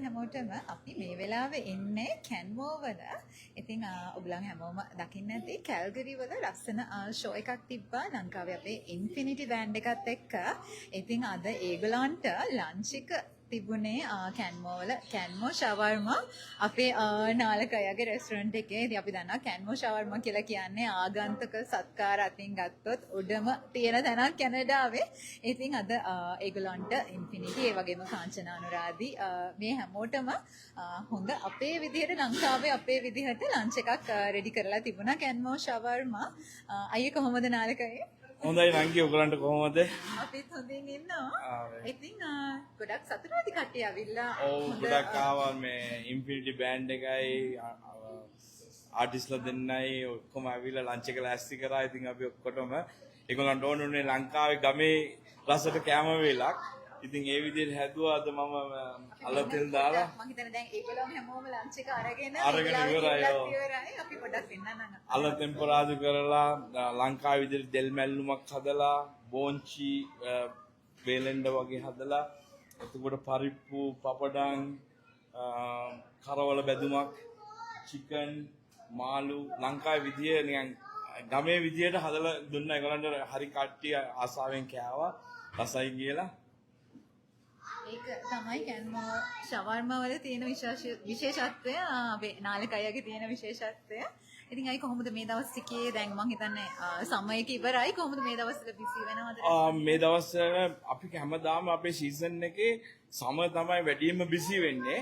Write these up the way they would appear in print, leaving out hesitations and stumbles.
හැමෝටම අපි මේ වෙලාවේ ඉන්නේ කැන්මෝ වල. ඉතින් ඔයගොල්ලන් හැමෝම දකින්න ඇති කැල්ගරි වල ලස්සන ෂෝ එකක් තිබ්බා ලංකාවේ අපේ ඉන්ෆිනිටි බෑන්ඩ් එකත් එක්ක. ඉතින් අද ඒගොල්ලන්ට ලන්ච් එක තිබුණේ කැන්මෝ වල කැන්මෝ ෂවර්මා අපේ නාලක අයගේ රෙස්ටොරන්ට් එකේ. ඉතින් අපි දන්නවා කැන්මෝ ෂවර්මා කියලා කියන්නේ ආගන්තුක සත්කාර අතින් ගත්තොත් උඩම තියෙන තැනක් කැනඩාවේ. ඉතින් අද ඒගොල්ලන්ට ඉන්ෆිනිටි ඒ වගේම කාංචන අනුරාදි මේ හැමෝටම හොඳ අපේ විදිහට ලංකාවේ අපේ විදිහට ලන්ච් එකක් රෙඩි කරලා තිබුණා කැන්මෝ ෂවර්මා. අයියේ කොහොමද නාලක අයියේ? හොඳයි නංගි, ඔයගලන්ට කොහොමද? අපිත් හොඳින් ඉන්නවා. ආවේ. ඉතින් ගොඩක් සතුටු ඇති කට්ටිය ඇවිල්ලා. ඔව්. හොඳ, ගොඩක් ආවා. මේ ඉන්ෆිනිටි බෑන්ඩ් එකයි ආටිස්ට්ලා දෙන්නයි ඔක්කොම ඇවිල්ලා ලන්ච් එක ලෑස්ති කරා. ඉතින් අපි ඔක්කොටම ඒගොල්ලන්ට ඕන උනේ ලංකාවේ ගමේ රසට කෑම වේලක්. ඉතින් ඒ විදිහට හැදුවා. අද මම අල තෙල් දාලා මං හිතන්නේ දැන් ඒගොල්ලෝ හැමෝම ලන්ච් එක අරගෙන අරගෙන මේ වෙලාවේ ඉවරයි, කිව්ලත් ඔව්. ඉවරයි. අපි පොඩ්ඩක් පෙන්නන්නම්. අල තෙම්පරාදු කරලා ලංකාවේ විදිහට දෙල් මැල්ලුමක් හදලා, බෝංචි වේලෙන්ඩ වගේ හදලා, එතකොට පරිප්පු, පපඩම්, කරවල බැදුමක්, චිකන්, මාළු ලංකාවේ විදිය නිකන් ගමේ විදියට හදලා දුන්නා ඒගොල්ලන්ට. හරි කට්ටිය ආසාවෙන් කෑවා රසයි කියලා. ඒක තමයි කැන්මෝ ෂවර්මා වල තියෙන විශේෂත්වය, අපේ නාලක අයියාගේ තියෙන විශේෂත්වය. ඉතින් අයි කොහොමද මේ දවස් ටිකේ? දැන් මං හිතන්නේ සමර් එක ඉවරයි. කොහොමද මේ දවස්වල බිසි වෙනවද? මේ දවස්වල අපි හැමදාම අපේ සීසන් එකේ සමර් තමයි වැඩියෙන්ම බිසි වෙන්නේ.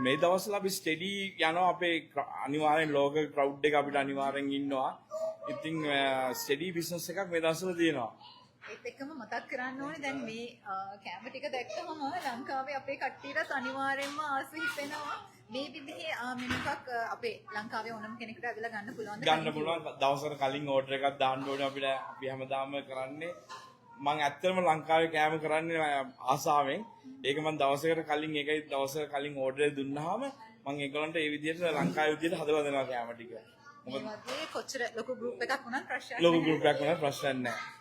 මේ දවස්වල අපි ස්ටෙඩි යනවා. අපේ අනිවාර්යෙන් ලෝකල් ක්‍රවුඩ් එක අපිට අනිවාර්යෙන් ඉන්නවා. ඉතින් ස්ටෙඩි බිස්නස් එකක් මේ දවස්වල තියෙනවා. ඒත් එක්කම මතක් කරන්න ඕනේ, දැන් මේ කැම ටික දැක්කමම ලංකාවේ අපේ කට්ටියටත් අනිවාර්යෙන්ම ආස හිතෙනවා. මේ විදිහේ මෙනු එකක් අපේ ලංකාවේ ඕනම කෙනෙකුට ඇවිල්ලා ගන්න පුළුවන්ද? ගන්න පුළුවන්. දවසකට කලින් ඕඩර් එකක් දාන්න ඕනේ අපිට. අපි හැමදාම කරන්නේ, මං ඇත්තටම ලංකාවේ කෑම කරන්නේ ආසාවෙන්. ඒක මං දවසකට කලින්, ඒකයි දවසකට කලින් ඕඩර් එක දුන්නාම මං ඒගොල්ලන්ට ඒ විදිහට ලංකාවේ විදිහට හදලා දෙනවා කෑම ටික. මේ මොකද වගේ කොච්චර ලොකු ගෲප් එකක් වුණත් ප්‍රශ්නයක් ලොකු නැහැ. ගෲප් එකක් වුණත් ප්‍රශ්නයක් නැහැ.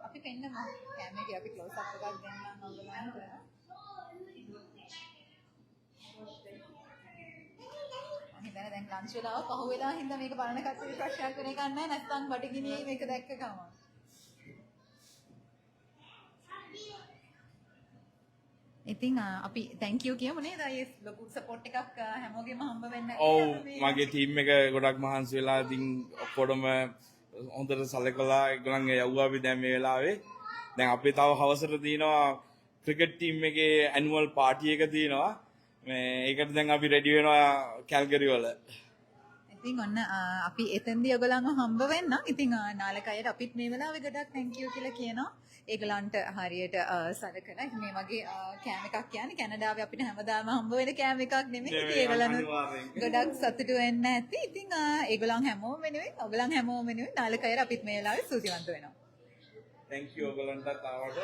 අපි පෙන්නමු කෑම එකේ අපි ක්ලෝස් අප් එකක් දෙන්නම් ඔයගොල්ලන්ට. මං හිතන්නේ දැන් ලන්ච් වෙලාව පහු වෙලා හින්දා මේක බලන කට්ටියට ප්‍රශ්නයක් වෙන එකක් නැහැ. නැත්නම් බඩගිනියයි මේක දැක්ක ගමන්. ඉතින් අපි thank you කියමු නේද අයියේ? ලොකු සපෝට් එකක් හැමෝගෙම හම්බ වෙන්න ඇති ඔව්. අද මේ මගේ ටීම් එක ගොඩක් මහන්සි වෙලා ඉතින් ඔක්කොටම හොඳට සලකලා ඒගොල්ලන් යවුවා. අපි දැන් මේ වෙලාවේ දැන් අපේ තව හවසට තියෙනවා ක්‍රිකට් ටීම් එකේ ඇනුවල් පාටි එක තියෙනවා. මේ ඒකට දැන් අපි රෙඩි වෙනවා කැල්ගරි වල. ඉතින් ඔන්න අපි එතෙන්දී ඔයගොල්ලන්ව හම්බ වෙන්නම්. ඉතින් නාලක අයට අපිත් මේ වෙලාවේ ගොඩක් thank you කියලා කියනවා. ඒගොල්ලන්ට හරියට සලකලා. ඉතින් මේ වගේ කෑම එකක් කියන්නේ කැනඩාවේ අපිට හැමදාම හම්බ වෙන කෑම එකක් නෙමෙයි. ඉතින් නෙමෙයි, ඒගොල්ලන් අනිවාර්යෙන්. ගොඩක් සතුටු වෙන්න ඇති. ඉතින් ඒගොල්ලන් හැමෝම වෙනුවෙන්, ඔයගොල්ලන් හැමෝම වෙනුවෙන් නාලක අයට අපිත් මේ වෙලාවේ ස්තුතිවන්ත වෙනවා. Thank you ඔයගොල්ලන්ටත් ආවට.